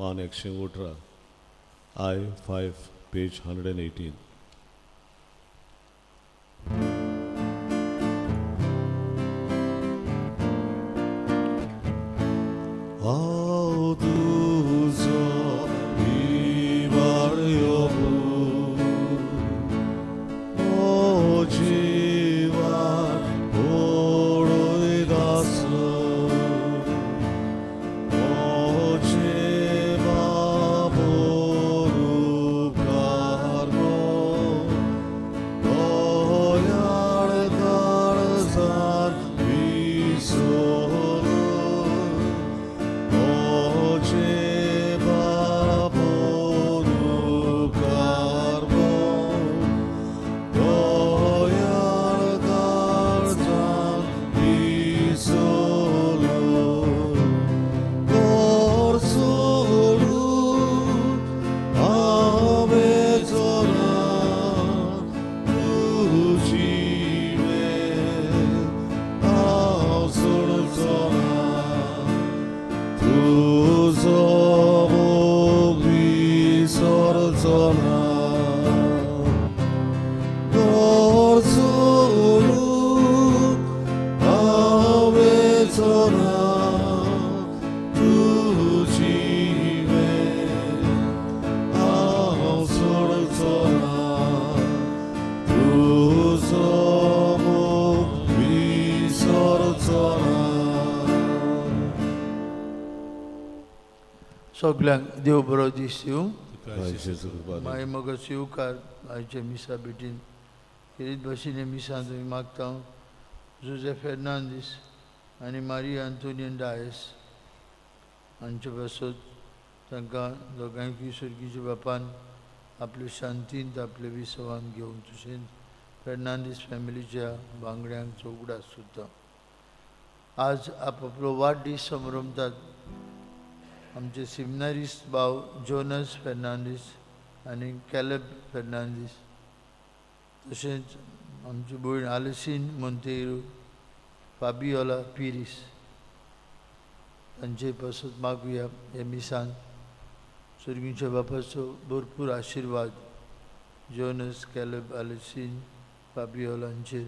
पान 118, I 5, page 118. हांव तुजो निवाड्यो पूत, ओ जिवान कोणूय दासो, ओ जिवा परोपकार कर, दयाळ काळजान विसरू, ओ जिवा परोपकार कर, दयाळ काळजान विसरू, कर सोडून हांवें चोरा तुजी हांव सोडचो ना, तुजो मोग विसरचो ना, घर सोडून हांवें चोरा तुजी हांव सोडचो ना, तुजो मोग विसरचो ना. सगल्यांक देव बरो दीस दिवं. क्रायस्टाची कृपा दिवं. मागीर मगो स्विकार आयच्या मिसा भेटीन खेरीत भाशेन हे मिसां तुमी मागता. जुजे फेर्नांदीस आनी मारिया आंतोनियन डायस हांचे पासत, तांकां दोगांयकूय सर्गीच्या बापान आपले शांतींत आपले विसवान घेवन, तशेंच फेर्नांदीस फॅमिलीच्या वांगड्यांचो उगडास सुद्दां. आज आपआपलो वाडदीस समरंभतात आमचे सिमनारिस्ट भाव जोनस फेर्नांदीस आनी कॅलेब फेर्नांदीस, तशेंच आमची भयण आलिसीन मोंतेरू, फाबियोला पिरीस, तांचे पासत मागुया. हे मिसान सर्गीच्या बापाचो भरपूर आशिर्वाद जोनस, कॅलेब, आलिसीन, फाबियोलांचेर,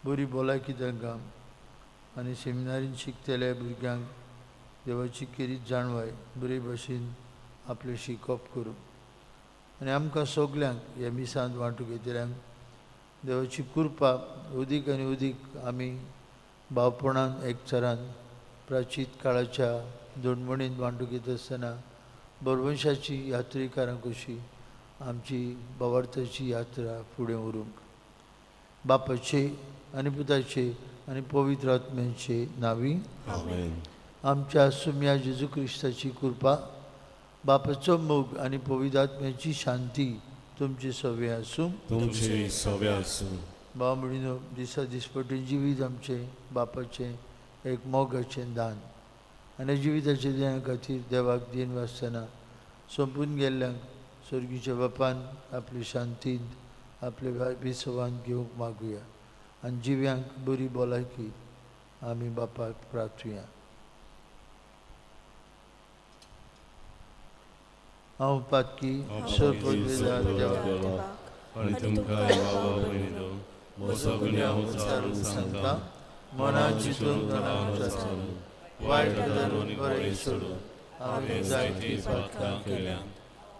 बरी भलायकी तांकां आनी सेमिनारीन शिकतल्या भुरग्यांक देवाची खेरीत जाणवाय, बरे भशेन आपलें शिकप करूं. आनी आमकां सगल्यांक ह्या मिसांत वांटू घेतल्यांक देवाची कृपा अदीक आनी अदीक, आमी भावपणान एकचारान प्राचीत काळाच्या दोणमणीन वांटू घेत आसतना बरवंशाची यात्रेकारां कशी आमची भावार्थाची यात्रा फुडें व्हरूंक. बापाचे आनी पुताचे आनी पवित्र आत्म्याचे नांवी. आमेन. आमच्या सुम्या जेजू क्रिस्ताची कृपा, बापाचो मोग आनी पवित्र आत्म्याची शांती तुमचे सवे आसूं. तुमचे सवे आसूं. भाव भयणीनो, दिसा दिसपट्टे जिवीत आमचें बापाचें एक मोगाचें दान आनी जिविताच्या देणा खातीर देवाक दीन वाचतना सोंपून गेल्ल्यांक सर्गीच्या बापान आपली शांतींत आपले विसवान घेवंक मागुया आनी जिव्यांक बरी भलायकी आमी बापाक प्रार्थुया. हांव पातकी सर्व देवा आनी तुमकां भावा भयणीनो, म्हजो गुन्यांव उचारून सांगता, मनात चिंतून मनात वायट धरून बरें सोडून हांवें हांवें जायतीं जायतीं पातकां पातकां केल्या. केल्यांत.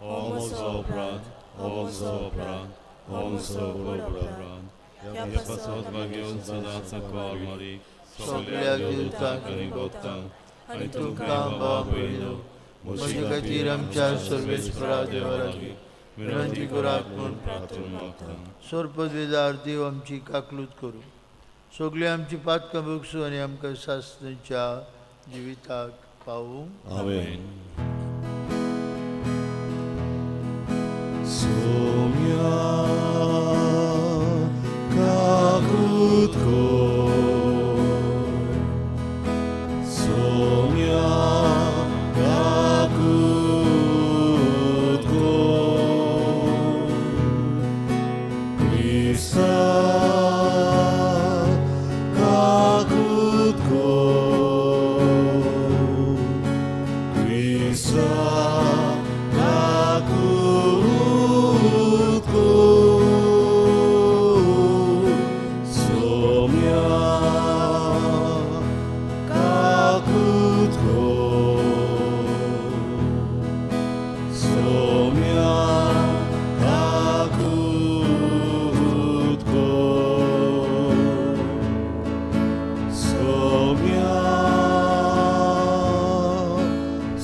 हो म्हजो अपराध, हो म्हजो अपराध, हो म्हजो व्हड अपराध. ह्या पासत मागीर सदांच सांकवार मारीक, सगळ्या देवतांक आनी भक्तांक आनी तुमकां तुमकां भावा भयणीनो, म्हजे खातीर आमच्या सर्वेस्परा देवा लागीं विनंती करात म्हूण प्रार्थना मागता. सोरपदवेदार देव आमची काकलूत करूं, सगळीं आमची पातकां भोगसूं आनी आमकां सासणाच्या जिविताक पावूं. आमेन. सोम्या काकूत कर, सोम्या काकूत कर, क्रिस्ता काकूत कर, क्रिस्ता. Kakut ko Somya Kakut ko Somya Kakut ko Somya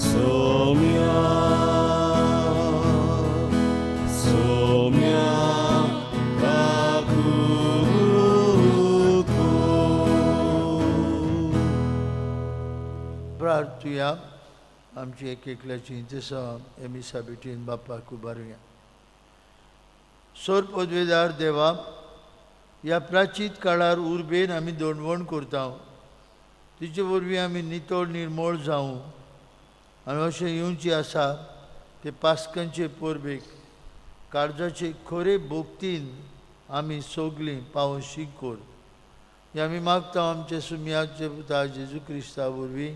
Somya Somya Kakut ko प्रार्थुया आमची एक एकल्याची इंतेसांव एमिसा बेटीन बापाक उबारुया. सोर पदवेदार देवा, ह्या प्राचीत काळार उर्बेन आमी दोणवण करता, तिचे वरवीं आमी नितळ निर्मळ जावं आनी अशें येवचें आसा ते पास्कांचे परबेक काळजाचे खरे भोक्तीन आमी सगलीं पावोशी कर. हें आमी मागता आमचे सुमयाचे पुता जेजू क्रिस्ता वरवीं,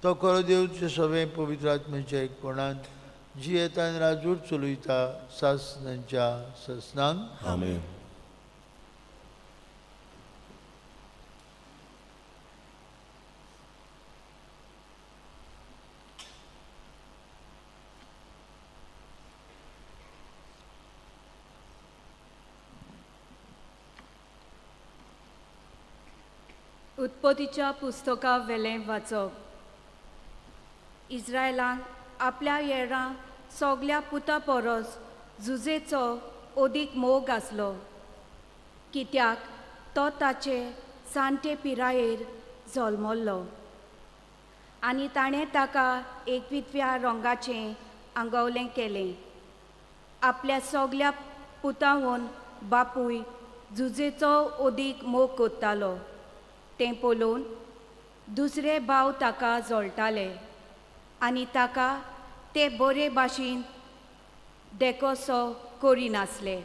तो खरो देवचे सगळें पवित्र आत्म्याच्या एकपणान जियेता आनी राजूर चलयता सासनांच्या ससनांक. आमेन. उत्पत्तीच्या पुस्तका वेलें वाचप. इस्रायलान आपल्या येरां सगल्या पुता परस जुजेचो अदीक मोग आसलो, कित्याक तो ताचे जाणटे पिरायेर जल्मल्लो आनी ताणें ताका एक विधव्या रंगाचें आंगवलें केलें. आपल्या सगल्या पुतावन बापूय जुजेचो अदीक मोग करतालो तें पळोवन दुसरे भाव ताका जळटाले आनी ताका ते बरे भाशेन देखोसो करिनासले.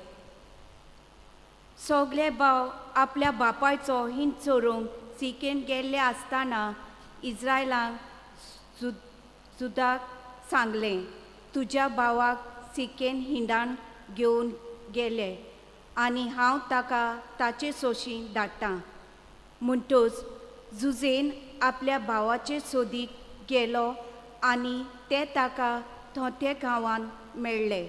सगले भाव आपल्या बापायचो हिंद चोरूंक सिकेन गेल्ले आसतना इस्रायलान जुदाक सांगलें, तुज्या भावाक सिकेन हिंडान घेवन गेले आनी हांव ताका ताचे सोशी धाडटां. म्हणटच जुजेन आपल्या भावाचे सोदीक गेलो आनी ते ताका थोंते गांवान मेळ्ळे.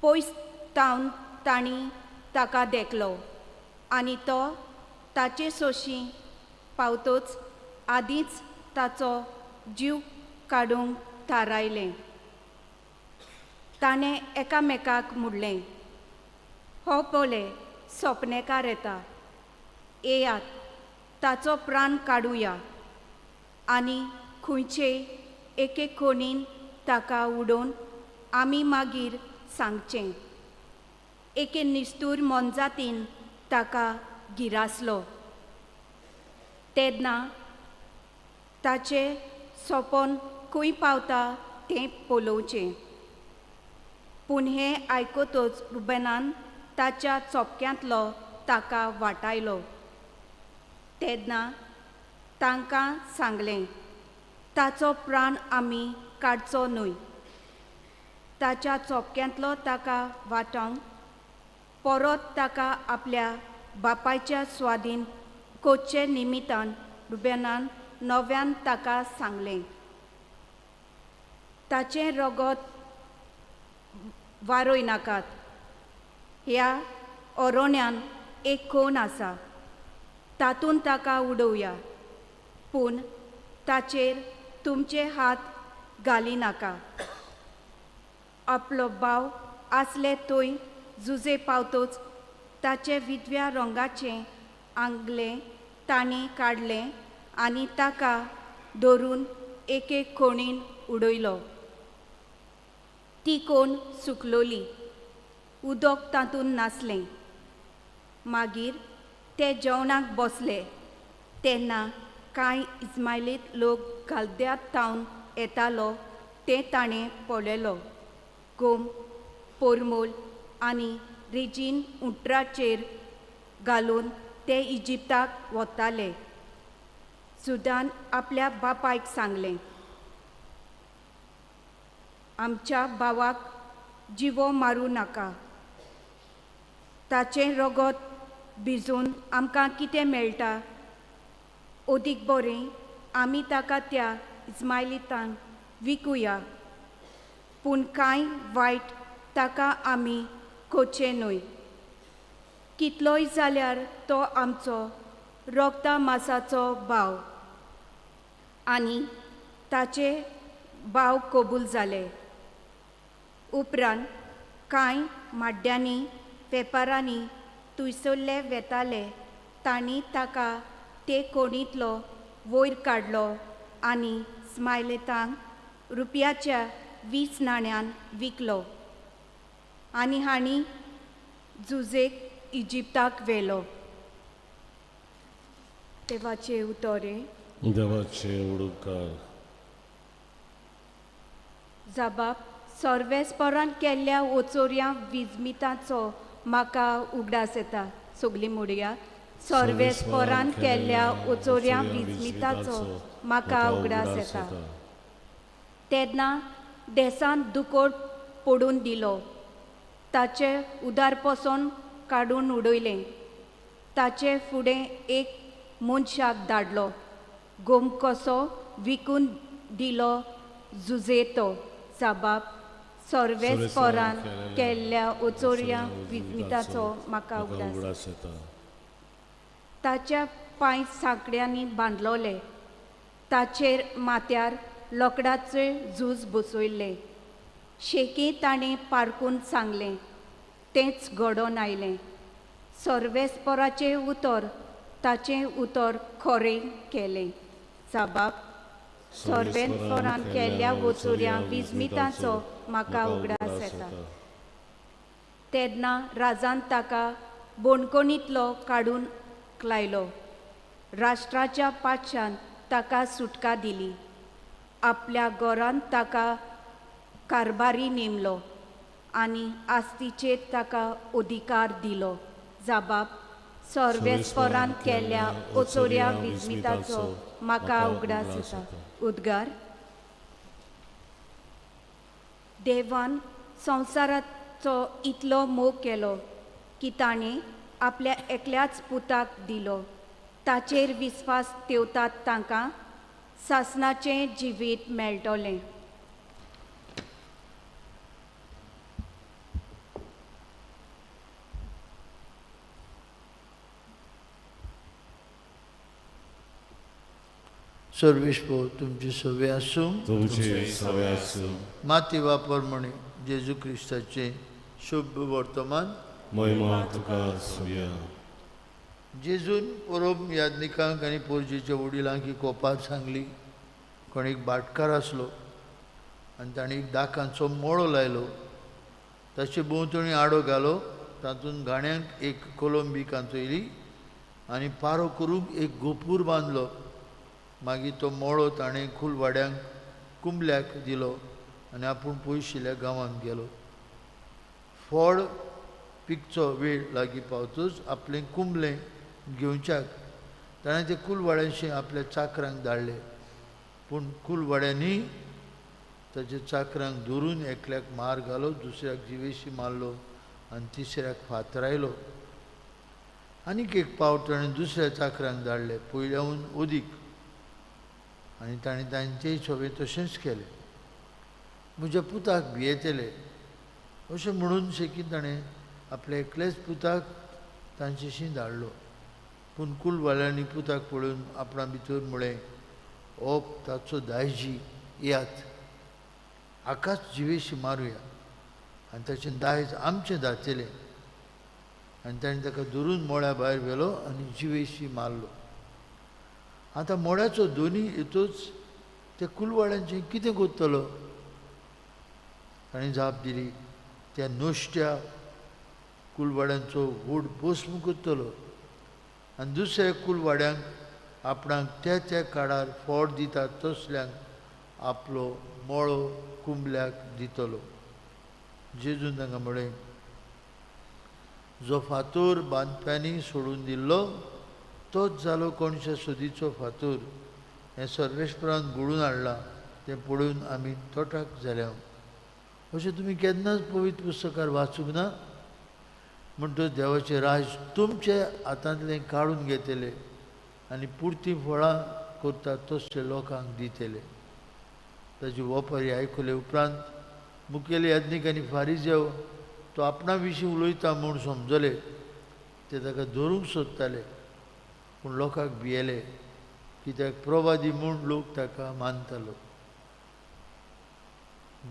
पयस तावन तांणी ताका देखलो आनी तो ताचे सोशी पावतच आदींच ताचो जीव काडूंक थारायलें. ताणें एकामेकाक म्हणलें, हो पळय सोपनेकार येता, येयात ताचो प्राण काडुया आनी खंयचेय एके खोणीन ताका उडोवन आमी मागीर सांगचें एके निस्तूर मोनजातीन ताका गिरासलो. तेन्ना ताचें सपन खंय पावता तें पळोवचें. पूण हें आयकतच रुबेनान ताच्या चोपक्यांतलो ताका वाटायलो. तेन्ना तांकां सांगलें, ताचो प्राण आमी काडचो न्हय, ताच्या चोपक्यांतलो ताका वाटावन परत ताका आपल्या बापायच्या स्वादीन कोचचे निमितान रुबेनान नव्यान ताका सांगलें, ताचें रगत वारय नाकात, ह्या ओरोण्यान एक कोण आसा तातूंत ताका उडोवया, पूण ताचेर तुमचे हात घाली नाका. आपलो भाव आसले थंय जुजे पावतच ताचे विधव्या रंगाचें आंगलें तांणी काडलें आनी ताका धरून एके कोणीन उडयलो. ती कोण सुकलोली, उदक तातूंत नासलें. मागीर ते जेवणाक बसले तेन्ना कांय इस्मायलीत लोक गालद्यात थावन येतालो तें ताणें पळयलो. गोम पोरमोल आनी रेजीन उंटराचेर घालून ते इजिप्ताक वताले. जुदान आपल्या बापायक सांगलें, आमच्या भावाक जिवो मारूं नाका. ताचें रगत भिजून आमकां कितें मेळटा? ओदीक बरें आमी ताका त्या इस्मायलितांक विकुया, पूण कांय वायट ताका आमी करचें न्हय. कितलोय जाल्यार तो आमचो रोगता मासाचो भाव. आनी ताचे भाव कबूल जाले. उपरांत कांय माड्ड्यांनी वेपारांनी थंयसरले वेताले तांणी ताका ते कोणींतलो वयर काडलो आनी स्मायलेतांक रुपयाच्या 20 नाण्यान विकलो आनी हांणी जुजेक इजिप्ताक व्हेलो. देवाचे उतोरे. देवाचे उडकार. जाबाब सर्वेस्परान केल्ल्या ओचोऱ्या विजमिताचो म्हाका उगडास येता. सगलीं म्हणया, सर्वेस्परान केल्ल्या ओचोऱ्या विजमिताचो म्हाका उगडास येता. तेन्ना देसान दुकोळ पडून दिलो, ताचे उदार पसून काडून उडयलें. ताचे फुडें एक मनशाक धाडलो, गोम कसो विकून दिलो जुजेतो. जाबाब सर्वेस्परान केल्ल्या ओचोऱ्या विजमिताचो म्हाका उगडास. येता. ताच्या पांय सांकड्यांनी बांदलोले, ताचेर माथ्यार लोकडाचे झूज बसयल्लें. शेकी ताणें पारकून सांगलें, तेंच घडोवन आयलें. सर्वेस्पराचें उतर ताचें उतर खरें केलें. जाबाब सर्वेस्परान केल्ल्या वचोऱ्या विजमिताचो म्हाका उगडास येता. तेन्ना राजान ताका बोणकोणींतलो काडून लायलो. राष्ट्राच्या पातशान ताका सुटका दिली. आपल्या घरांत ताका कारभारी नेमलो आनी आस्तीचेर ताका अधिकार दिलो. जाबाब सर्वेस्परान केल्ल्या ओचोऱ्या विजमिताचो म्हाका उगडास येता. उद्गार. देवान संवसाराचो इतलो मोग केलो की ताणें आपल्या एकल्याच पुताक दिलो. ताचेर विस्वास ठेवतात तांकां सासणाचें जिवीत मेळटलें. सर्वेस्पोर तुमची सवे आसूं. तुमचे सवे आसूं. माती वापर म्हणे जेजू क्रिस्ताचें शुभ वर्तमान. महिमा तुका सुया. जेजून परोब याज्ञिकांक आनी पोरजेच्या वडिलांक ही कोपात सांगली. कोण एक भाटकार आसलो आनी ताणें एक दाकांचो मोळो लायलो, ताचे भोंवतणी आडो घालो, तातूंत घाण्यांक एक कोलंबी कांतयली आनी पारो करूंक एक गोपूर बांदलो. मागीर तो मोळो ताणें कुलवाड्यांक कुंबल्याक दिलो आनी आपूण पयशिल्ल्या गांवांत गेलो. फळ पिकचो वेळ लागीं पावतूच आपलें कुंबलें घेवच्याक ताणें ते कुलवाड्यांशी आपल्या चाकरांक धाडले. पूण कुलवाड्यांनी ताच्या चाकरांक धरून एकल्याक मार घालो, दुसऱ्याक जिवेशी मारलो आनी तिसऱ्याक फातरायलो. आनीक एक पावट ताणें दुसऱ्या चाकरांक धाडले, पयल्याहून अदीक, आनी ताणें तांचेय सोबें तशेंच केलें. म्हज्या पुताक भियेतले अशें म्हणून शेकी ताणें आपल्या एकल्याच पुताक तांचेशी धाडलो. पूण कुलवाल्यांनी पुताक पळोवन आपणा भितर म्हळें, हो ताचो दायजी, येयात हाकाच जिवेशी मारुया आनी ताचें दायज आमचें जातलें. आनी ताणें ताका धरून मोळ्या भायर व्हेलो आनी जिवेशी मारलो. आतां मोळ्याचो दोनी येतूच त्या कुलवाड्यांचें कितें करतलो? ताणें जाप दिली, त्या नुस्त्या कुलवाड्यांचो व्हड भस्म करतलो आनी दुसऱ्या कुलवाड्यांक आपणाक त्या त्या काळार फोड दितात तसल्यांक आपलो मोळो कुंबल्याक दितलो. जेजून तांकां म्हळें, जो फातोर बांदप्यांनी सोडून दिल्लो तोच जालो कोणच्या सुदीचो फातोर. हें सर्वेस्परान घडून हाडलां, तें पळोवन आमी तोटाक जाल्या. अशें तुमी केन्नाच पवित्र पुस्तकार वाचूंक ना? म्हणटच देवाचें राज तुमचे हातांतलें काडून घेतले आनी पुरतीं फळां करता तसले लोकांक दितले. ताची वपारी आयकले उपरांत मुखेल याज्ञीक आनी फारिजेव तो आपणा विशीं उलयता म्हूण समजले. ते ताका धरूंक सोदताले, पूण लोकांक भियेले, कित्याक प्रवादी म्हूण लोक ताका मानतालो.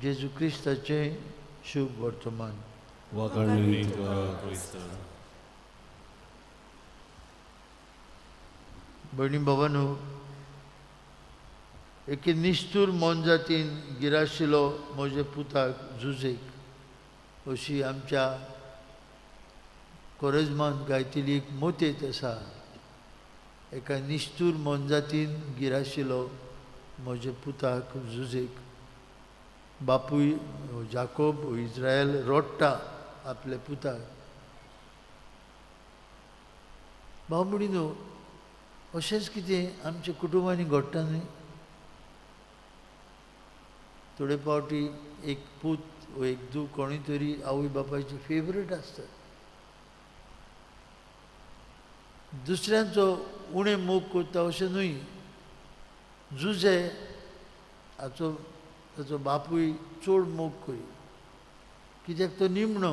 जेजू क्रिस्ताचें शुभ वर्तमान. वाखाणणी तुका क्रिस्ता. भयणी बाबांनो, एके निश्ठूर मोनजातीन गिराशिल्लो म्हज्या पुताक जुजेक अशी आमच्या कोरेजमान गायतिली एक मोतेत आसा. एका निश्ठूर मोनजातीन गिराशिल्लो म्हज्या पुताक जुजेक. बापूय जाकोब इज्रायल रोडटा आपल्या पुताक. भाव भयणीनो, अशेंच कितें आमच्या कुटुंबांनी घडटा न्हय? थोडे फावटी एक पूत वो एक धूव कोणूय तरी आवय बापायची फेवरेट आसता. दुसऱ्यांचो उणें मोग करता अशें न्हय. जुजे हाचो ताचो बापूय चड मोग करी, कित्याक तो निमणो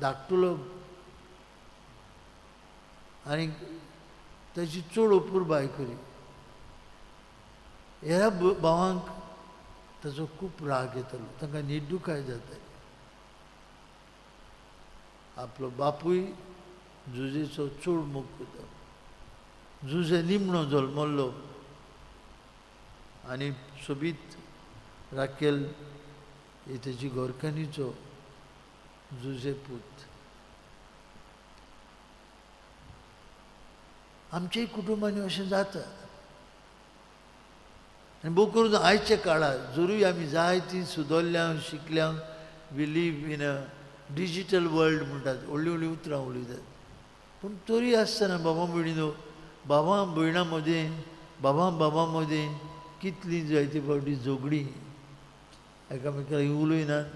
धाकटुलो आनी ताची चड अपुरबाय करी. ह्या भावांक ताचो खूब राग येतालो, तांकां निर्दुखाय जाताली. आपलो बापूय जुजेचो चड मोग करता. जुजे निमणो जल्मल्लो आनी सोबीत राकेल ही तेजी घरकान्नीचो जुजे पूत. आमच्याय कुटुंबांनी अशें जाता. आनी भोव करून आयच्या काळार जरूय आमी जायतीं सुदरल्या, शिकल्या, we live in a digital world म्हणटात, व्हडलीं व्हडलीं उतरां उलयतात, पूण तरी आसतना बाबा भयणीनो, बाबा भयणां मदीं, बाबा बाबा मदीं कितलीं जायते फावटी झगडीं, एकामेकाक उलयनात,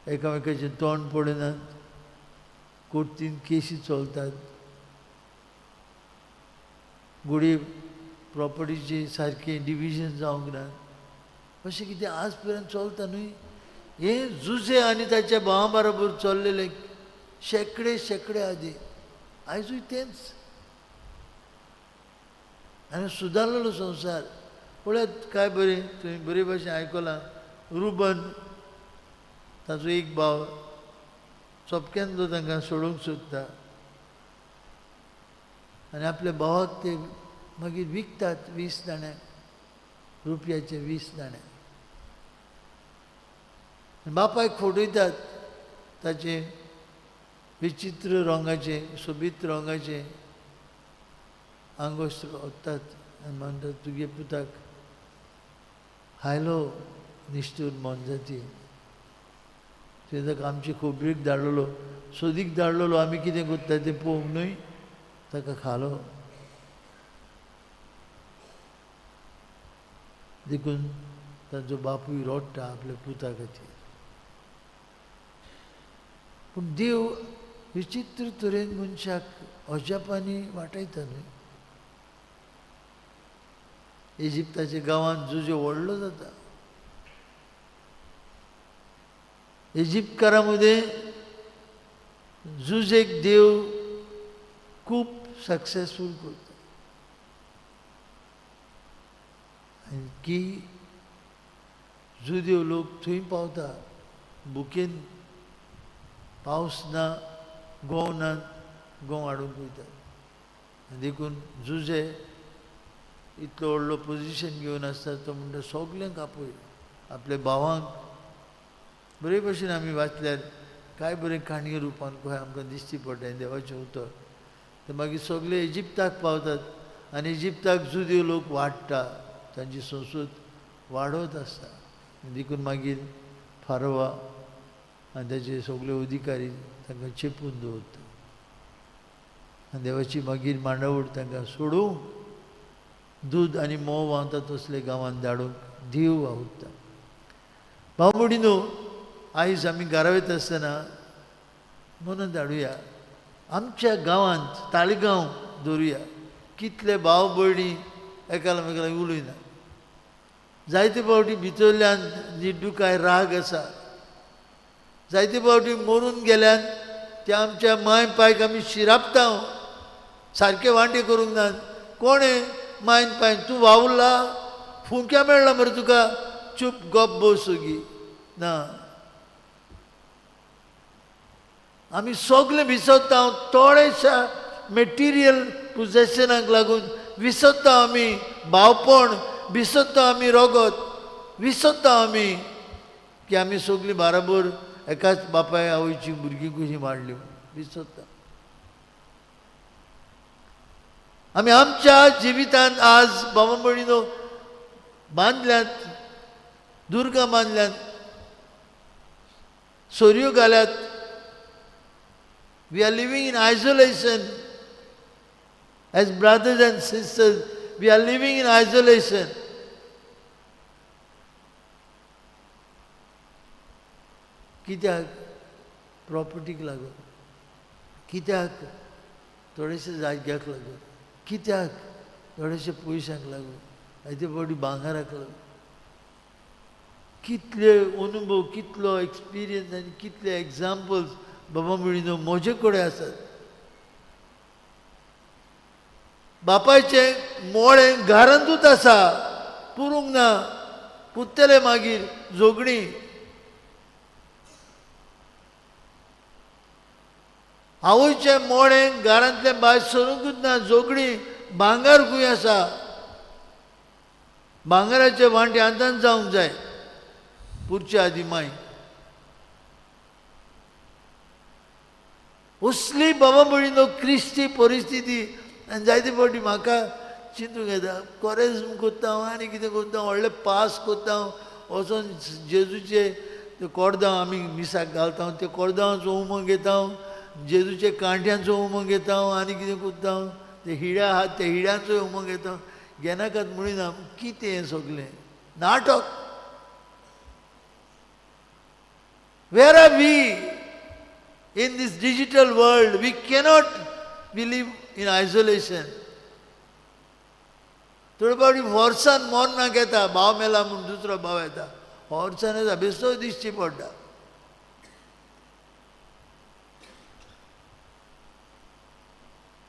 एकामेकाचें तोंड पळयनात, कोर्तीन केशी चलतात, घडये प्रॉपर्टीचें सारकें डिविजन जावंक ना, अशें कितें आज पर्यंत चलता न्हय. हें जुजे आनी ताच्या भावा बरोबर चल्लेलें शेंकडे शेंकडे आदीं, आयजूय तेंच. आनी सुदारलेलो संवसार पळयात काय बरें, तुवें बरे भाशेन आयकलां. रुबन ताचो एक भाव सोपक्यान तो तांकां सोडूंक सोदता आनी आपल्या भावाक ते मागीर विकतात 20 दाणे, रुपयाचे 20 दाणे. बापायक फटयतात ताचे विचित्र रंगाचे, सोबीत रंगाचे आंगवस्त्र ओत्तात आनी म्हणटात तुगे पुताक हायलो निश्ठूर मोनजाती, तुवें ताका आमची खोबरीक धाडलेलो, सोदीक धाडलेलो, आमी कितें करता तें पळोवंक न्हय, ताका खालो. देखून तांचो बापूय रडटा आपल्या पुता खातीर. पूण देव विचित्र तरेन मनशाक अजापांनी वाटयता न्हय. इजिप्ताच्या गांवांत जुजे व्हडलो जाता. इजिप्तकारां मदें जुजेक देव खूब सक्सेसफूल करता. आनी की जुदेव लोक थंय पावता, भुकेन पावस ना, गोंव ना, गोंव हाडूंक वयतात. आनी देखून जुजे इतलो व्हडलो पोजिशन घेवन आसता, तो म्हणटा सगल्यांक आपय, आपल्या भावांक. बरे भशेन आमी वाचल्यार काय बरें काणये रुपान खंय आमकां दिश्टी पडटा हें देवाचें उतर. ते मागीर सगळे इजिप्ताक पावतात आनी इजिप्ताक जुदेव लोक वाडटा, तांची संस्कृत वाडत आसता. देखून मागीर फारोवा आनी ताचे सगळे अधिकारी तांकां चेपून दवरता आनी देवाची मागीर मांडावळ तांकां सोडूंक, दूद आनी म्होंव व्हांवता तसले गांवांत धाडूंक देव वावुरता. भाव भयणीनो, आयज आमी घरा वयता आसतना मनांत हाडुया, आमच्या गांवांत ताळगांव दवरुया, कितले भाव भयणी एकामेकांक उलयना. जायते फावटी भितरल्यान निड्डुकाय राग आसा. जायते फावटी मरून गेल्यान त्या आमच्या मांय पायक आमी शिरापता, सारके वांटे करूंक ना. कोणें मायन पायन तूं वावुरला, फुंक्या मेळ्ळा मरे तुका, चूप गप बस सोगी ना. आमी सगळें विसरता, थोडेशा मेटिरियल पुजेशनाक लागून विसरता आमी भावपण, विसरता आमी रगत, विसरता आमी की आमी सगळीं बाराबर एकाच बापाय आवयची भुरगीं कशीं वाडली, विसरता आमी. आमच्या जिवितांत आज बाबा भयणीनो बांदल्यात, दुर्गां बांदल्यात, सोरयो घाल्यात. We are living in isolation as brothers and sisters. We are living in isolation. कित्याक? प्रॉपर्टीक लागून. कित्याक? थोडेशे जाग्याक लागून. कित्याक? थोडेशे पयशांक लागून, जायते फावटी भांगराक लागून. कितले अनुभव, कितलो एक्सपिरियन्स आनी कितले एग्जाम्पल्स बाबा भयणीनो म्हजे कडेन आसात. बापायचें मोळें घरांतूच आसा, पुरूंक ना, पुरतले मागीर झगडीं. आवयचें मोळें घरांतलें भायर सरूंकूच ना, झगडीं. भांगर खंय आसा? भांगराचे वांटे आतांच जावंक जाय, पुरचे आदी माय. असली बाबा भयणीनो क्रिस्ती परिस्थिती. आनी जायते फावटी म्हाका चिंतूंक येता, कोरेज्म कोत्ता हांव आनी कितें कोत्ता, व्हडले पास कोत्ता हांव, वचोन जेजूचे ते कोर्दांव आमी मिसाक घालता, ते कोर्दांवाचो उमो घेता हांव, जेजूचे कांट्यांचो उमो घेता हांव, आनी कितें कोत्ता हांव, ते हिड्या आहात त्या हिड्यांचोय उमो घेता. घेनाकात म्हणिना, कितें हें सगळें नाटक. Where are we in this digital world? We cannot we live in isolation. थोडे फावटी वर्सान मोरनाक येता, भाव मेला म्हूण दुसरो भाव येता, वर्सान येता, बेस्तो दिसची पडटा.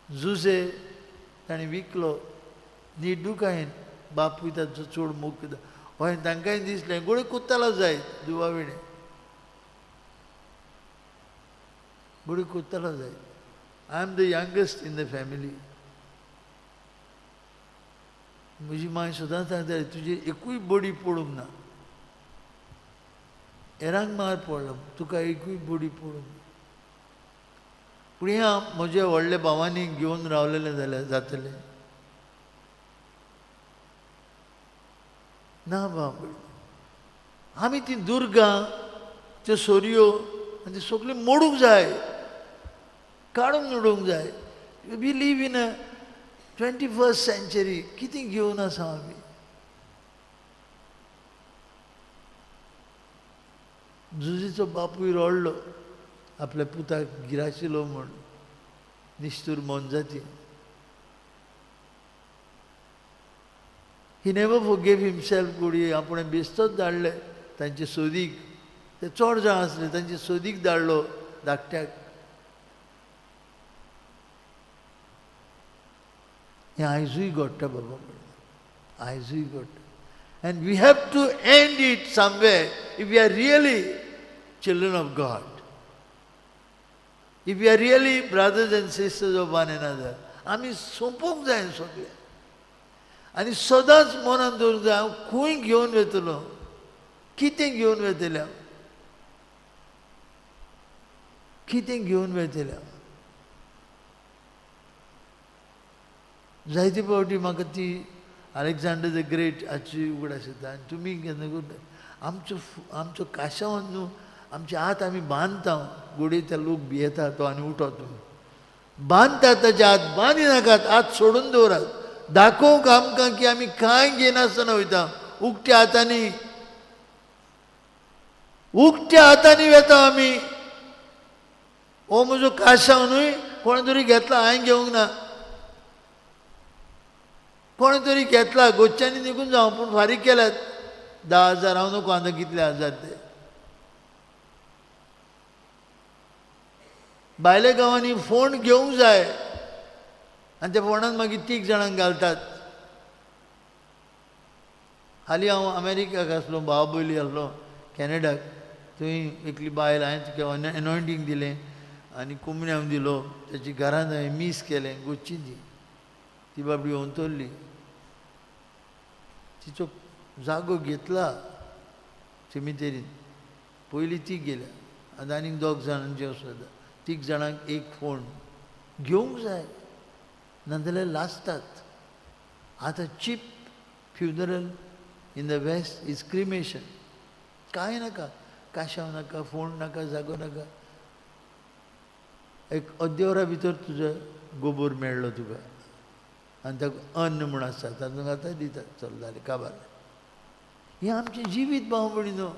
जुजे ताणें विकलो निडुकायेन, बापूय ताचो चड मोग करता. हय, तांकांय दिसलें गोळे कुत्तालो जाय, दुवा विणें गोळे कुत्तालो जाय. I am the youngest in the family. म्हजी मांय सदांच सांगताली, तुजी एकूय बडी पडूंक ना, हेरांक मार पडलो, तुका एकूय बडी पडूंक ना. पूण हें म्हज्या व्हडल्या भावांनी घेवन रावलेलें जाल्यार जातलें ना. बाब, आमी ती दुर्गां, त्यो सोरयो आनी ती सगळीं मोडूंक जाय, काडून उडोवंक जाय. We live in a 21st century. कितें घेवन आसा आमी? जुजीचो बापूय रडलो आपल्या पुताक गिराशिलो म्हूण, निश्तूर मोनजाती. He never forgave himself. घडये आपणें बेश्टोच धाडले तांचे सोदीक, ते चड जाण आसले, तांचे सोदीक धाडलो धाकट्याक. हें आयजूय घडटा बाबा, आयजूय घडटा. And we have to end it somewhere if we are really children of God, if we are really brothers and sisters of one another. आमी सोंपोवंक जाय सगळें आनी सदांच मनांत दवरूंक जाय, हांव खंय घेवन वतलो, कितें घेवन वतलें हांव, कितें घेवन वतलें हांव. जायते फावटी म्हाका ती अलेक्झांडर the great हाची उगडास येता. आनी तुमी केन्ना करता, आमचो आमचो काशांवान न्हू, आमचे हात आमी बांदता, घोडये त्या लोक भियेता तो आनी उठत तुमी बांदतात ताचे हात बांदी नाकात, हात सोडून दवरात. दाखोवंक आमकां की आमी कांय घेयनासतना वयता उक्त्या हातांनी. उकत्या हातांनी वेता आमी. हो म्हजो काशांव न्हय, कोणें तरी घेतला, हांवें घेवंक ना, कोणें तरी घेतला, गोच्यांनी निघून जावं, पूण फारीक केल्यात 10,000, हांव नको आतां कितले हजार ते. भायल्या गांवांनी फोंड घेवंक जाय आनी त्या फोंडान मागीर 3 जाणांक घालतात. हालीं हांव अमेरिकाक आसलो, भावा पयलीं आसलो कॅनडाक, थंय एकली बायल, हांवें तुका एनॉयंटींग दिलें आनी कुमण्यांव दिलो, ताची घरांत हांवें मीस केलें, गोच्ची ती, ती बाबडी अंतरली, तिचो जागो घेतला सिमितेरीन. पयलीं ती गेल्या, आतां आनीक 2 जाणांची आसा, 3 जाणांक एक फोंड घेवंक जाय, नाजाल्यार लासतात. आतां cheap funeral in the west is cremation. कांय नाका, काशांव नाका, फोंड नाका, जागो नाका, एक अर्द्या वरा भितर तुजो गोबोर मेळ्ळो तुका, आनी ताका अन्न म्हूण आसा तातूंत आतां दितात, चल जालें काबार. हें आमचें जिवीत भाव भयणीनो.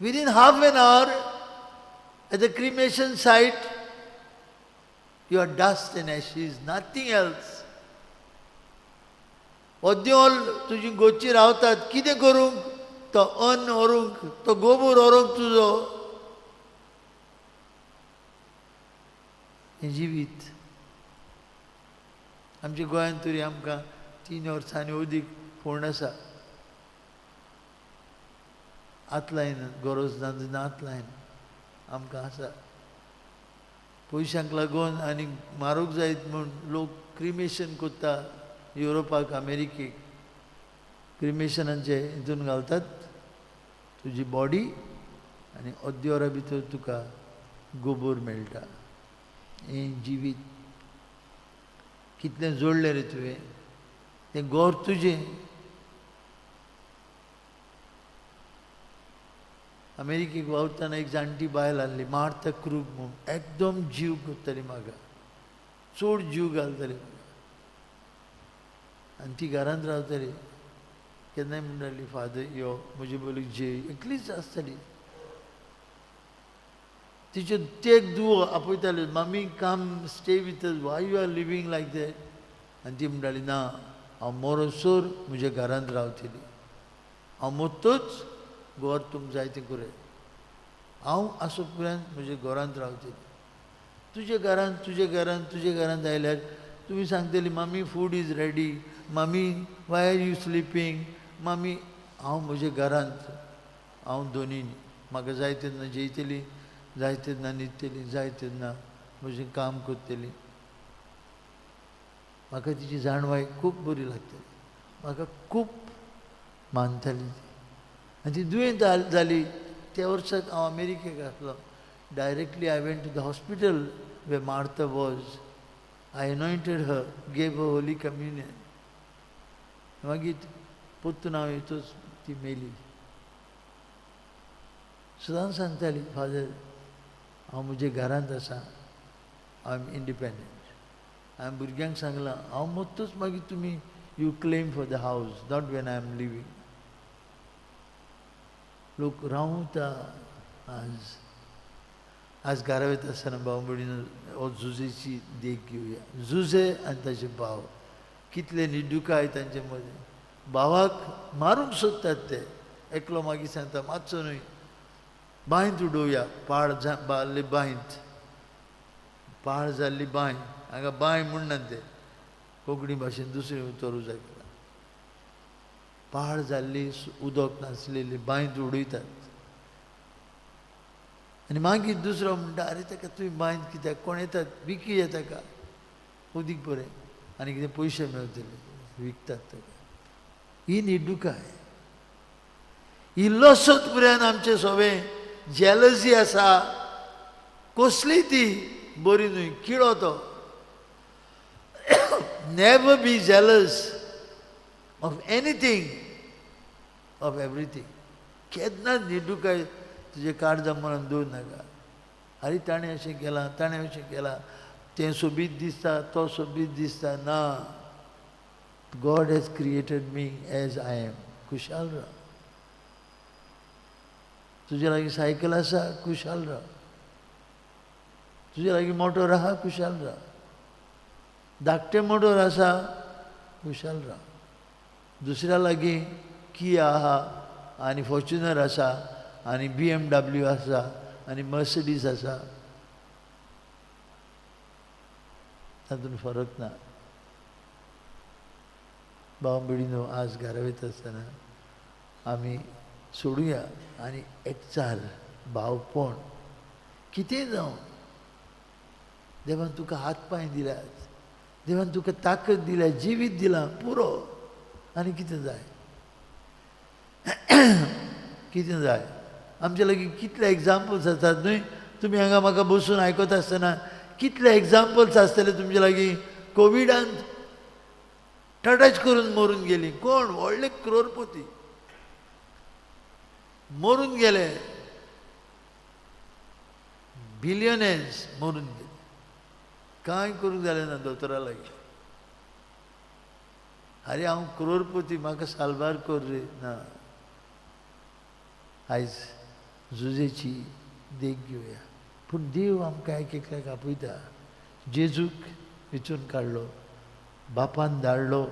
Within half an hour at the cremation site you are dust and ashes, nothing else. अद्योल तुजी गोची रावतात कितें करूंक, तो अन्न व्हरूंक, तो गोबोर व्हरूंक तुजो. हें जिवीत आमच्या गोंयांत तरी आमकां 3 वर्सांनी अदीक फोंड आसा, हात लायना, गरज ना तेन्ना हात लायना, आमकां आसा. पयशांक लागून आनी मारूंक जायत म्हूण लोक क्रिमेशन करता युरोपाक, अमेरिकेक. क्रिमेशनाचे हितून घालतात तुजी बॉडी आनी अर्द्या वरा भितर तुका गोबोर मेळटा. हें जिवीत कितलें जोडलें रे तुवें, तें गोर तुजें. अमेरिकेक वावुरतना एक जाणटी बायल आहली, मार्था क्रूग म्हूण, एकदम जीव करताली म्हाका, चड जीव घालताली म्हाका. आनी ती घरांत रावताली, केन्नाय म्हणटाली फादर यो म्हजे बोलीक जेय, एकलीच आसताली. तिच्यो तेक दुवो आपयताल्यो, mummy come stay with us, why you are living like that. आनी ती म्हणटाली ना, हांव मोरोसोर म्हज्या घरांत रावतली, हांव मोत्तूच घर तुमकां जाय तें करूं, हांव आसो पर्यंत म्हज्या घरांत रावतली. तुज्या घरांत, तुज्या घरांत, तुज्या घरांत आयल्यार तुमी सांगतली mummy food is ready, mummy why are you sleeping, mummy. हांव म्हज्या घरांत, हांव दोनी, म्हाका जाय तेन्ना जेयतली, जाय तेन्ना न्हिदतली, जाय तेन्ना म्हजें काम करतली. म्हाका तिची जाणवाय खूब बरी लागतली, म्हाका खूब मानताली ती. आनी ती दुयेंत जाली त्या वर्साक हांव अमेरिकेक आसलो. Directly I went to the hospital where Martha was. I anointed her, gave her holy communion. मागीर परतून हांव येतूच ती मेली. सदांच सांगताली फादर हांव म्हज्या घरांत आसा, I am independent. हांवें भुरग्यांक सांगलां हांव मोत्तूच मागीर तुमी you claim for the house, not when I am living. लोक रावता आज. आज घरा वयता आसतना भाव भयणीनो हो जुजेची देख घेवया. जुजे आनी ताचे भाव कितले निडुकाय तांचे मदें, भावाक मारूंक सोदतात ते. एकलो मागीर सांगता मातसो न्हय बांयत उडोवया, पाळ जाल्ली बांयत, पाळ जाल्ली बांय, हांगा बांय म्हणनात ते कोंकणी भाशेन दुसरें उतर जाय, पाळ जाल्ली उदक नासलेली बांयत उडयतात. आनी मागीर दुसरो म्हणटा अरे ताका तुवें बांयत कित्याक, कोण येतात विकी येता ताका उदीक बरें आनी कितें पयशे मेळटले, विकतात ताका. ही निडुकाय, इल्लोसोच पर्यंत आमचें सोबें जेलसी आसा, कसली ती बरी न्हय, किळो तो. Never be jealous of anything, of everything. केन्नाच निडुकाय तुजें काळजा मनान दवर नाका. आरे ताणें अशें केलां, ताणें अशें केलां, तें सोबीत दिसता, तो सोबीत दिसता, ना. God has created me as I am. खुशाल राव. तुजे लागीं सायकल आसा, खुशाल राव. तुजे लागीं मोटोर आहा, खुशाल राव. धाकटें मोटोर आसा, खुशाल राव. दुसऱ्या लागीं किया आहा आनी फॉर्च्युनर आसा आनी BMW आसा आनी मर्सिडीज आसा, तातूंत फरक ना. भाव भयणीनो, आज घरा वयता आसतना आमी सोडुया आनी एकचार, भावपण, कितेंय जावं, देवान तुका हात पांय दिल्यात, देवान तुका ताकद दिल्या, जिवीत दिलां, पुरो. आनी कितें जाय? कितें जाय? आमचे लागीं कितले एग्जाम्पल्स आसात न्हय? तुमी हांगा म्हाका बसून आयकता आसतना कितले एग्जाम्पल्स आसतले तुमचे लागीं? कोविडान टच करून मरून गेली कोण? व्हडले क्रोरपती मरून गेले, बिलियनेर्स मरून गेले. कांय करूंक जालें ना दोतोरा लागीं. आरे हांव क्रोरपती, म्हाका साल्वार कर रे. ना. आयज जुजेची देख घेवया. पूण देव आमकां एक एकल्याक आपयता. जेजूक विचून काडलो, बापान धाडलो,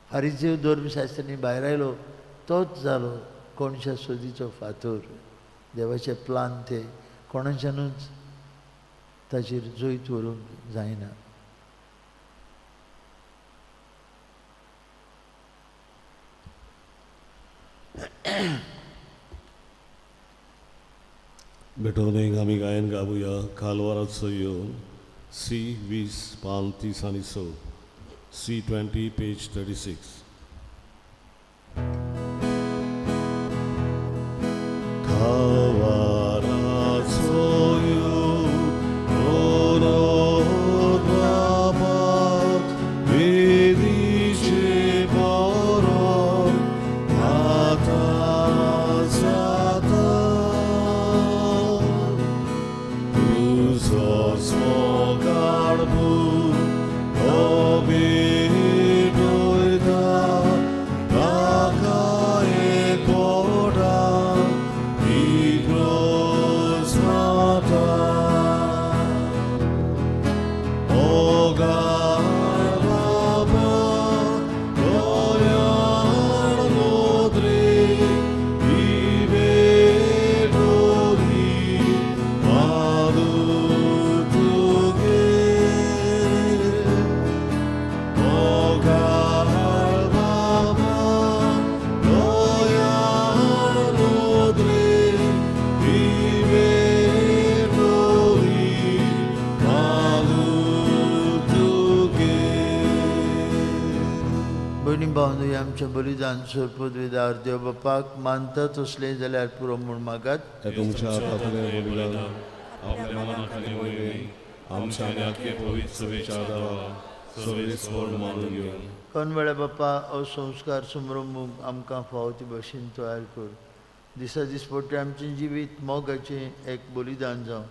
फारिजेव धर्मशास्त्र्यांनी भायर आयलो, तोच जालो कोणशा सोदीचो फातोर. देवाचे प्लान ते कोणाच्यानूच ताचेर जैत व्हरूंक जायना. भेटवणेक आमी गायन गावया कालवाराचो येवन सी 20 पान 30 आनी 6, C 20 page 36. कालवाराचो येवन परत बापाक वेदीचे परत आतां जाता. तुजो स्मोगाड तो भेटयता ताका एकोडा इग्रोस माता. ओ बाबा दयाळ मोद्रे ही भेटोली पादू तुगे. ओ बाबा दयाळ मोद्रे ही भेटोली पादू तुगे. भयणी भावनो, हें आमचें बलिदान सोरपद वेदार देव बापाक मानता तसलें जाल्यार पुरो म्हूण मागात. हे तुमच्या हातांतलें बलिदान आपल्या मनाखाली वयलें आमच्या आनी आख्खे पवित्र सभेच्या आदारा सगळे मानून घेवन. कनवेळा बापा, हो संस्कार समरंभूंक आमकां फावो ते भशेन तयार कर. दिसा दिसपट्टें आमचें जिवीत मोगाचें एक बलिदान जावं,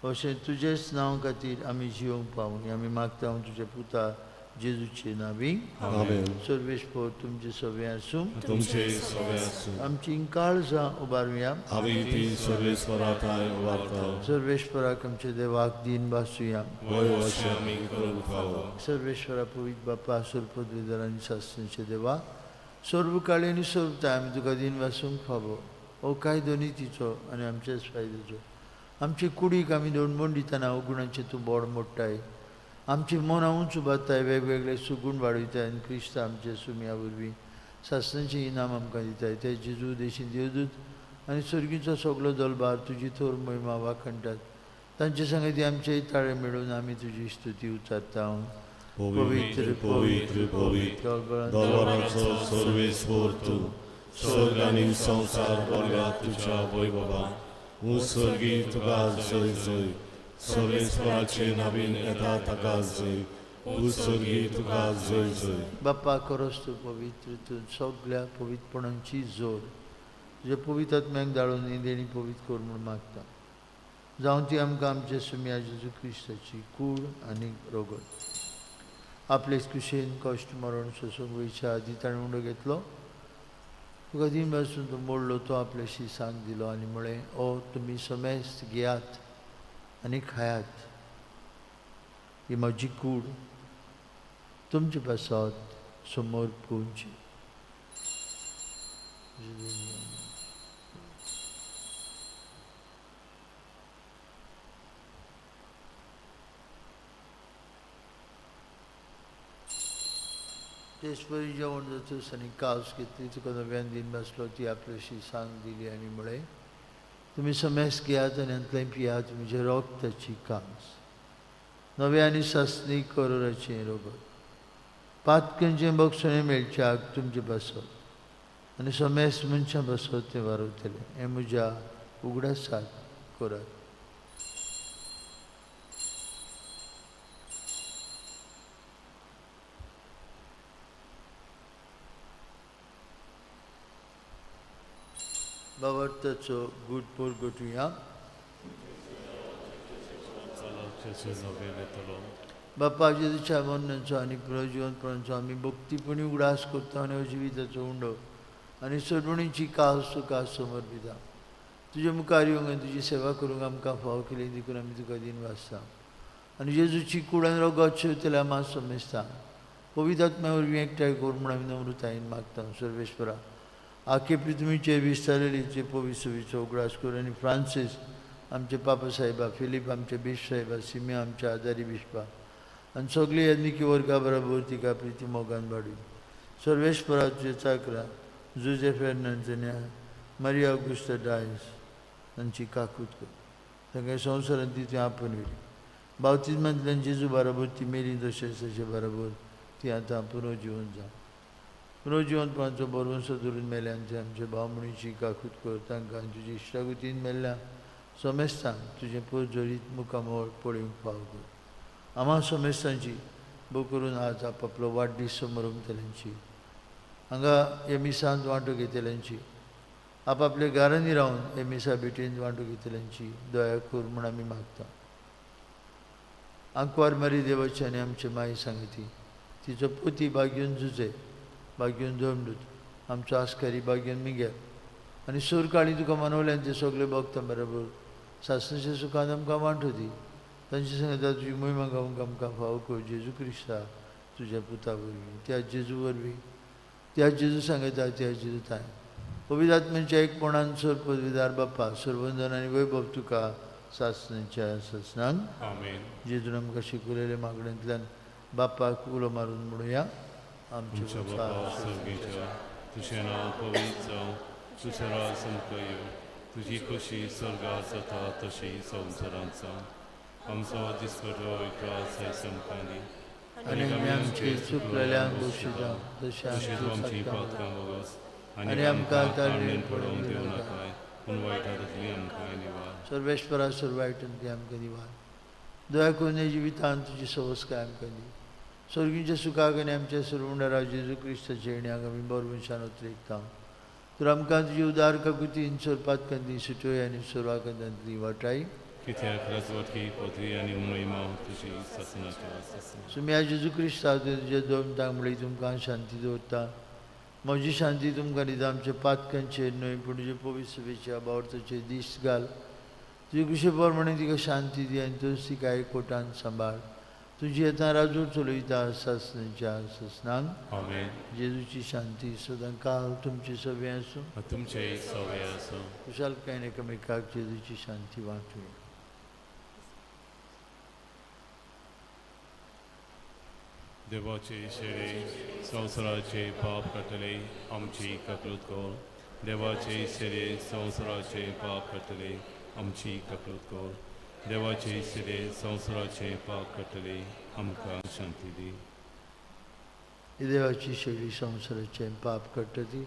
अशें तुजेच नांव खातीर आमी जिवंक पावूं. हें आमी मागता तुज्या पुता जेजूचे नांवी. आमेन. सर्वेस्पर तुमचें सगळें आसूं. तुमचे सगळे आसूं. आमची काळजां उबारुया. आमी ती सर्वेस्परा ठांय उबारता. सर्वेस्पराक आमच्या देवाक दीन भासुया. वय अशें आमी करूंक फावो. सर्वेश्वरा, पवित्र बापा, सुरपदवीधर आनी शास्त्रीचे देवा, सर्व काळी आनी सर्वताय आमी तुका दीन वासूंक फावो. हो कायदो नितीचो आनी आमच्याच फायद्याचो. आमचे कुडीक आमी दोणबण दितना अवगुणाचें तूं बोड मोडटाय, आमची मनां उंच उबारताय, वेगवेगळे सुगूण वाडयताय आनी क्रिस्त आमचे सुमया वरवीं सासणाचें इनाम आमकां दिताय. ते जेजू देशी देवदूत आनी सर्गीचो सगलो दलबार तुजी थोर महिमा वाखणटात. तांचे संगती आमचे ताळे मेळून आमी तुजी स्तुती उच्चारता. पवित्र, पवित्र, पवित्र दलवाराचो सर्वेस्पर तूं, स्वर्ग आनी संवसार भरल्या तुज्या वैभवा. स्वर्गी तुका जय जय. सर्वेस्पराचे नवीन येता ताका जय. स्वर्गी तुका जय जय. बाप्पा, खरोच तूं पवित्र, तूं सगल्या पवित्रपणांची जोड. तुज्या पवित्र आत्म्याक धाडून ही देणी पवित्र कर म्हूण मागता. जावं ती आमकां आमच्या सुम्या जेजू क्रिस्ताची कूड आनी रोगत. आपले कुशेन कश्ट मरण सोसूंक वयच्या आदी ताणें उंडो घेतलो. तुका दिन भासून तो मोडलो, तो आपल्याशी सांग दिलो आनी म्हळें, ओ तुमी समेस्त घेयात आनी खायात, ही म्हजी कूड तुमचे पासत समोर पुंची। तेच परी जेवण जातच आनी कास घेतली, तुका नव्यान दिन बसलो, ती आपल्याशी सांग दिली आनी म्हळें, तुमी समेस्त घेयात आनी हांतलें पियात, म्हजें रगताची कास, नवें आनी सासणी करोराचें रगत, पातकांचें बक्षणें मेळच्याक तुमचे पासत आनी समेस्त मनशां पासत तें वारवतलें, हें म्हज्या उगडासाक करात। बाबर्थाचो गूट पोरगटुया। बापा जेजूच्या मरणाचो आनी पुनर्जिवनपणाचो आमी भक्तीपणी उगडास करता आनी जिविताचो उंडो आनी सोडवणीची कास तुका समर्पिता। तुजे मुखार येवंक आनी तुजी सेवा करूंक आमकां फावो केली देखून आमी तुका दिन वाचता आनी जेजूची कूड आनी रगत शेवतल्या आमी समेस्ता पवित्र आत्म्या वरवीं एकठांय कर म्हूण आमी नम्रतायेन मागता। सर्वेश्वरा, आखे पृथ्वीचेर विस्तारलेली जे पवित्र सभेचो उगडास कर आनी फ्रांसीस आमचे पापा साहेबा, फिलीप आमचे बिश्प साहेबा, सिमिया आमच्या आदारी बिश्पा आनी सगळी याज्ञिकी वर्गा बराबर तिका प्रिती मोगान वाडून। सर्वेश्वरा, तुजे चाकरा जुजे फेर्नांज आनी मारिया ऑगुस्ता डायस तांची काकूत कर, तांकां संवसारांत ती तुवें आपोवन व्हेली। बावतिज्मांतल्यान जेजू बराबर ती मेली तशेंच ताचे बराबर ती आतां पुनर्जिवन जावं। पुनर्जिवनपणाचो भरवंसो धरून मेल्यांचे आमचे भाव म्हणीची काकूत कर, तांकां तुजी इश्टागतीन मेल्ल्या समेस्तांक तुजें पोरजोरीत मुखामळ पळोवंक फाव कर। आमा समेस्तांची भोव करून आज आपापलो वाडदीस समरमतल्यांची, हांगा हे मिसांत वांटो घेतल्यांची, आपापल्या घरांनी रावन हे मिसा भेटेंत वांटो घेतल्यांची दया कर म्हूण आमी मागता। आंकवार मारी देवाची आनी आमचे माई सांगती, तिचो पोती बागेवन जुजे, बागेवन धर्मदूत, आमचो आस्कारी बागेवन मिगेल आनी सुरकाळी तुका मनवल्यान ते सगळे भक्तां बरोबर सासणाच्या सुखान आमकां वांटो दी। तांचे सांगता तुजी मोहिमा गावंक आमकां फावो कर जेजू क्रिस्ता तुज्या पुता वरवीं, त्या जेजू वरवीं, त्या जेजू सांगता त्या जेजू ताय पवित्र आत्म्याच्या एकपणान सर पदवीदार बाप्पा सर्वंदन आनी वैभव तुका सासणाच्या सासणांक। आमेन। जेजून आमकां शिकवलेल्या मागण्यांतल्यान बाप्पाक उलो मारून म्हणुया, आमच्या बापा सर्गेच्या, तुजें नांव पवित्र जावं, तुजें राज आमकां येवं, तुजी खोशी स्वर्गार जाता तशी संवसारांत जावं। आमचो दिसपटो विकास आयज आमकां दी आनी आमी आमचे चुकलेल्यांक बक्षिता तशें तशें तूं आमची आमची पातकां भोगस आनी आमकां ताळमेळ पडोवंक दिवं नाकाय, पूण वायटांतली आमकां निवार। सर्वेश्वरा, सर्व वायटांतली आमकां निवार। दया करून ह्या जिवितांत तुजी सवस्काय आमकां दी। स्वर्गींच्या सुखाक आनी आमच्या सर्वुंडरा जेजू क्रिस्ताच्या येण्याक आमी बरवंशान उतरेकता। तर आमकां तुजी उदार काकुतीन सोरपातकांतली सुटोय आनी सोरवाकांतली वाटाय। कित्याक राजवटकी पदवी आनी महिमा तुजी सासणाच्या सासणाक। सुम्या जेजू क्रिस्ता तुज्या दोन तांबडी तुमकां शांती दवरता, म्हजी शांती तुमकां दिता। आमच्या पातकांचेर न्हय पूण तुजे पवित्र सभेच्या बावडताचेर दीस घाल। तुजे कुशे प्रमाणे तिका शांती दी आनी तूंच तिका एकवटान सांबाळ। तुजी आतां राजवट चलयता सासणाच्या सासणाक। आमेन। जेजूची शांती सदां काल तुमचे सगळें आसूं, तुमचेय सगळें आसूं। खुशालकायेन एकामेकाक जेजूची शांती वांटुया। देवाचे शेळे संवसाराचे पाप काडटले आमची काकूत कर, देवाचे शेळे संवसाराचे पाप काडटले आमची काकूत कर, देवाचे शेळे संवसाराचे पाप काडटले आमकां शांती दी। देवाची शेळी संवसाराचे पाप काडटा ती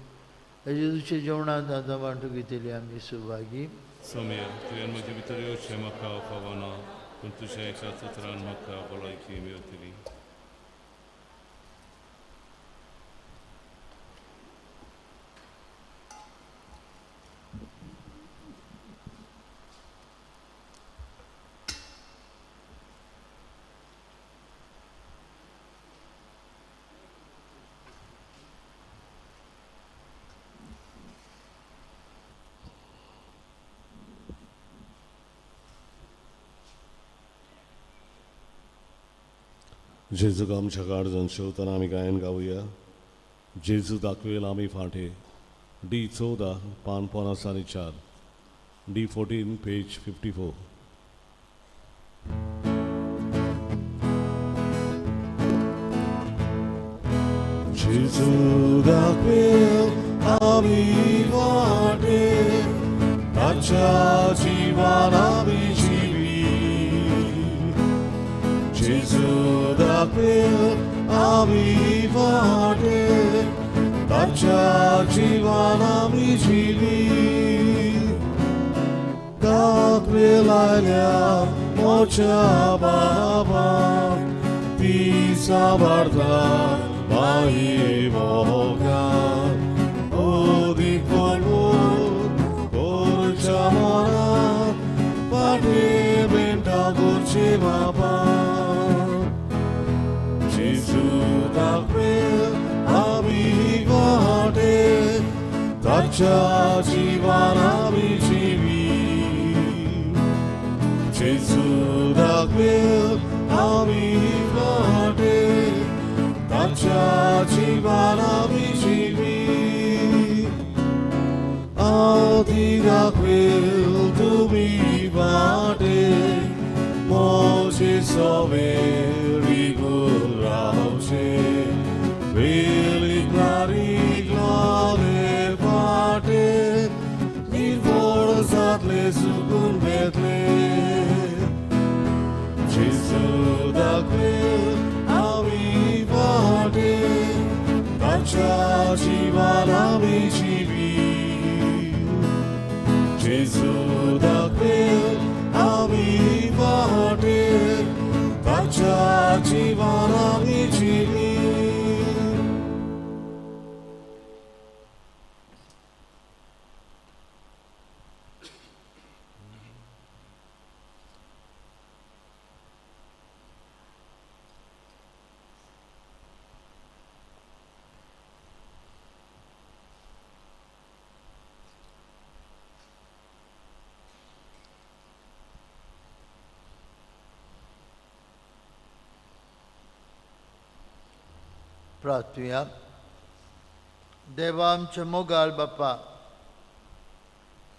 जेजूच्या जेवणांत आतां वांटू घेतली आमी सुभागी। सोम्या, तुवें म्हजे भितर येवचें म्हाका फावना, पूण तुज्या एका उतरान म्हाका भलायकी मेळटली। जेजूक आमच्या काळजान शेवतना आमी गायन गावया. जेजू दाखवेल आमी फांटे, डी 14 पान 54, डी 14 पेज 54. जेजू दाखवेल आमी वाटे, ताच्या जिवान आमी जिवी. जेजू दाखवेल आमी वाटे, ताच्या जिवान आमी जिवी. दाखवेल आयल्या मोच्या बाबाक, ती साबारता माही मोगान. ओदीक पळोवन करच्या मनात, फाटी बेंटा करचे बाबा. जेजू दाखवेल आमी वाटे, ताच्या जिवान आमी जिवी. जेजू दाखवेल आमी वाटे, ताच्या जिवान आमी जिवी. आवती दाखवेल तुमी वाटे, मोजे सवे रिगुल रावचे. वेली क्लारी फाटे, निर्वळ जातले सुकून वेतले. जेजू दाखवेल आमी वाटे, ताच्या जिवान आमी जिवी. जेजू दाखवेल आमी वाटे, ताच्या जिवान आमी जिवी. प्रार्थुया. देवा आमच्या मोगाळ बापा,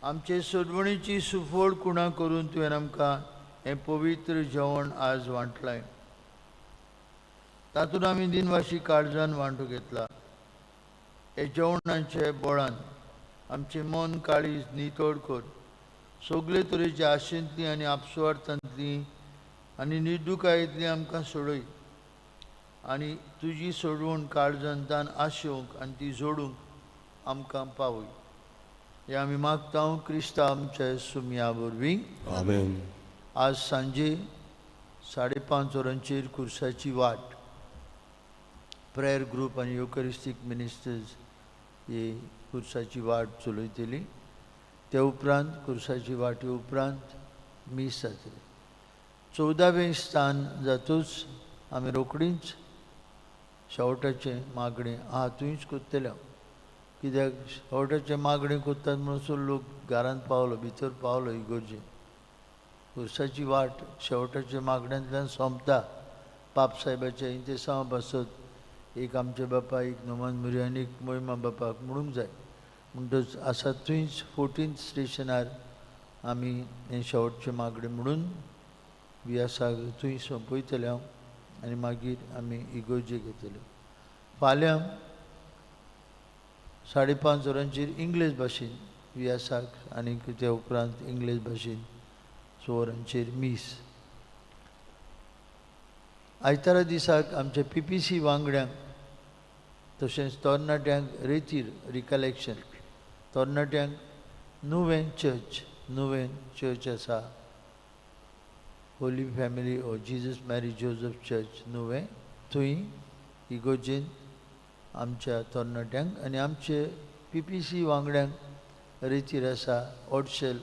आमचे सोडवणीची सुफळ कुणा करून तुवें आमकां हें पवित्र जेवण आज वांटलाय. तातूंत आमी दिनवाशी काळजान वांटो घेतला. हे जेवणाचे बळान आमचें मन काळीज नितळ कर. सगळे तरेचे आशेंतली आनी आपसुवार्थांतली आनी निर्दुकायेंतली आमकां सोडय आनी तुजी सोडवण काळजांतान आशेवंक आनी ती जोडूंक आमकां पावय. हें आमी मागता क्रिस्ता आमच्या सुमया वरवीं. आमेन. आज सांजे 5:30 वरांचेर कुर्साची वाट प्रेयर ग्रूप आनी युकरिस्टीक मिनिस्टर्स ही कुर्साची वाट चलयतली. ते उपरांत कुर्साची वाटे उपरांत मीस जातली. 14वें स्थान जातूच आमी रोखडीच शेवटाचें मागणें आहा थंयच करतले हांव. कित्याक शेवटाचें मागणें करतात म्हणसर लोक घरांत पावलो, भितर पावलो इगोर्जे. कुर्साची वाट शेवटाच्या मागण्यांतल्यान सोंपता. पाप साहेबाच्या इंतेसांवा पासत एक आमच्या बापा, एक नोमान मुरी आनी एक मोहिमा बापाक म्हणूंक जाय. म्हणटच आसा थंयच 14th स्टेशनार आमी हें शेवटचें मागणें म्हणून वियासाक थंय सोंपयतले हांव आनी मागीर आमी इगोर्जे घेतले. फाल्यां 5:30 वरांचेर इंग्लीश भाशेन वियासाक आनी त्या उपरांत इंग्लीश भाशेन 6 वरांचेर मीस. आयतारा दिसाक आमच्या पी पी सी वांगड्यांक तशेंच तरणाट्यांक रेतीर रिकलेक्शन, तरणाट्यांक नुवें चर्च, नुवें चर्च आसा होली फॅमिली ओ जीजस मॅरी जोजफ चर्च नुवें, थंय इगोर्जेन आमच्या तरणाट्यांक आनी आमचे पी पी सी वांगड्यांक रेतीर आसा ओडशेल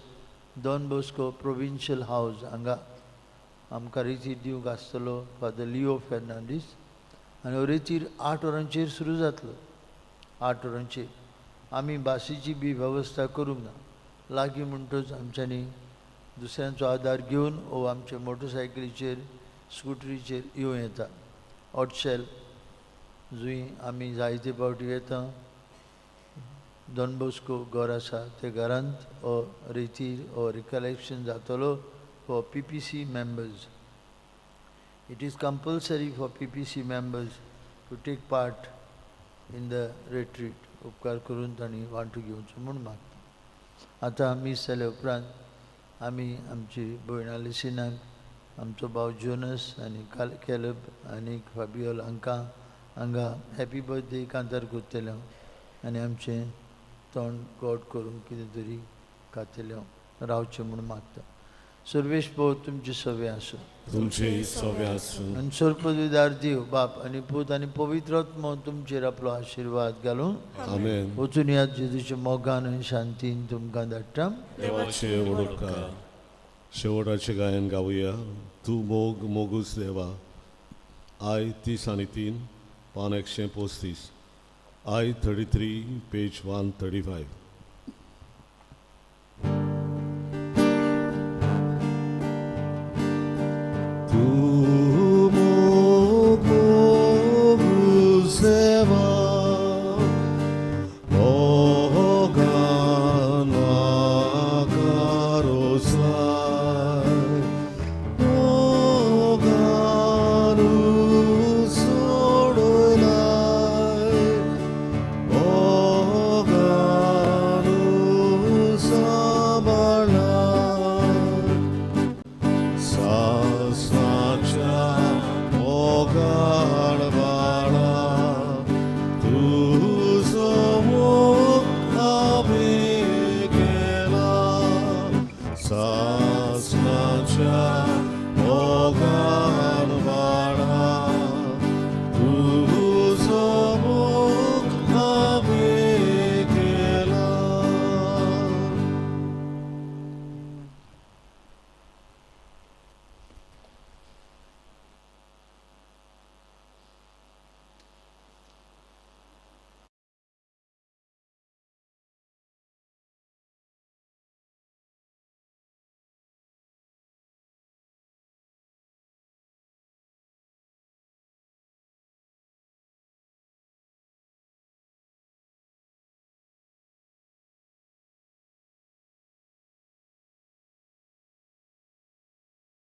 डॉन बॉस्को प्रोविन्शियल हावज हांगा आमकां रेतीर दिवंक आसतलो फादर लिओ फेर्नांडीस. आनी हो रेतीर 8 वरांचेर सुरू जातलो. 8 वरांचेर आमी बासीची बी वेवस्था करूंक ना. लागीं म्हणटच आमच्यांनी दुसऱ्यांचो आदार घेवन वो आमचे मोटरसायकलीचेर स्कुटरीचेर येवं येता. ऑटशेल जुंय आमी जायते फावटी येता. डॉन बॉस्को घर आसा ते घरांत हो रेतीर हो रिकलेक्शन जातलो for PPC members. It is compulsory for PPC members to take part in the retreat. उपकार करून तांणी वांटो घेवचो म्हूण मागता. आतां मीस जाल्या उपरांत आमी आमची भयण आलिसिनाक, आमचो भाव जोनस आनी काल केलब आनी फाबियोल हांकां हांगा हॅपी बर्थडे कांतार करतले हांव आनी आमचें तोंड गोड करूंक कितें तरी खातले हांव. रावचें म्हूण मागता. सर्वेश पो तुमचे सवे आसूं. तुमचे सवे आसूं. आनी सर्पदुदार देव बाप आनी पूत आनी पवित्र आत्मो तुमचेर आपलो आशिर्वाद घालून. आमेन. वचून याद जेजूच्या मोगान आनी शांतीन तुमकां धाडटा. देवाचे उपकार. शेवटाचे गायन गावया, तूं मोग मोगूच देवा. I 33, पान 135. I 33, page 135.